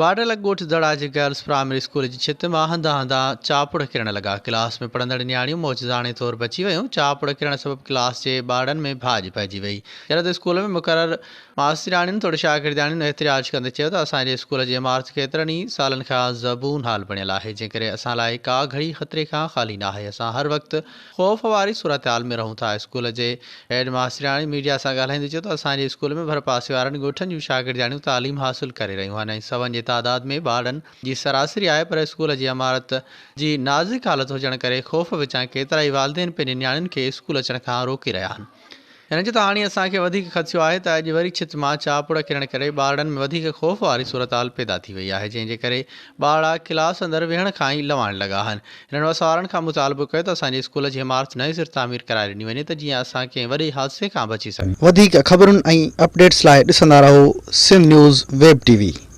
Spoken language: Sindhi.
بارڊر لڳ ڳوٺ دڙا جي گرلس پرائمري اسڪول جي ڇت مان هنڌان هنڌان چاپڙ ڪرڻ لڳا، ڪلاس ۾ پڙهندڙ نياڻيون معجزاڻي طور بچي ويون، چاپڙ ڪرڻ سبب ڪلاس جي ٻارڙن ۾ ڀاڄ پئجي وئي، جڏهن ته اسڪول ۾ مقرر ماسترياڻين توڙي شاگردياڻين احتجاج ڪندي چيو ته اسان جي اسڪول جي عمارت ڪيترن ئي سالن کان زبون حال بڻيل آهي، جنهن ڪري اسان لاء ڪا گهڙي خطري کان خالي ناهي، اسان هر وقت خوف واري صورتحال ۾ رهون ٿا، اسڪول جي هيڊ ماسترياڻي ميڊيا سان ڳالهائيندي چيو ته اسان جي اسڪول ۾ ڀرپاسي وارن ڳوٺن جون شاگردياڻيون تعليم حاصل ڪري رهيون آهن ۽ سون جي تعداد ۾ ٻارڙن جي سراسري آهي پر اسڪول جي عمارت جي نازڪ حالت هجڻ ڪري خوف وچان ڪيترائي والدين پنهنجي نياڻين کي اسڪول اچڻ کان روڪي رهيا آهن. هن چيو ته هاڻي اسان کي وڌيڪ خدشو آهي ته اڄ وري ڇت مان چاپڙ ڪرڻ ڪري ٻارڙن ۾ وڌيڪ خوف واري صورتحال پيدا ٿي وئي آهي جنهن جي ڪري ٻارڙا ڪلاس اندر ويهڻ کان ئي لنوائڻ لڳا آهن. هنن وس وارن کان مطالبو ڪيو ته اسان جي اسڪول جي عمارت نئين سر تعمير ڪرائي ڏني وڃي ته جيئن اسان ڪنهن وڏي حادثي کان بچي سگهون. وڌيڪ خبرن ۽ اپڊيٽس لاء ڏسندا رهو Sindh news web T V.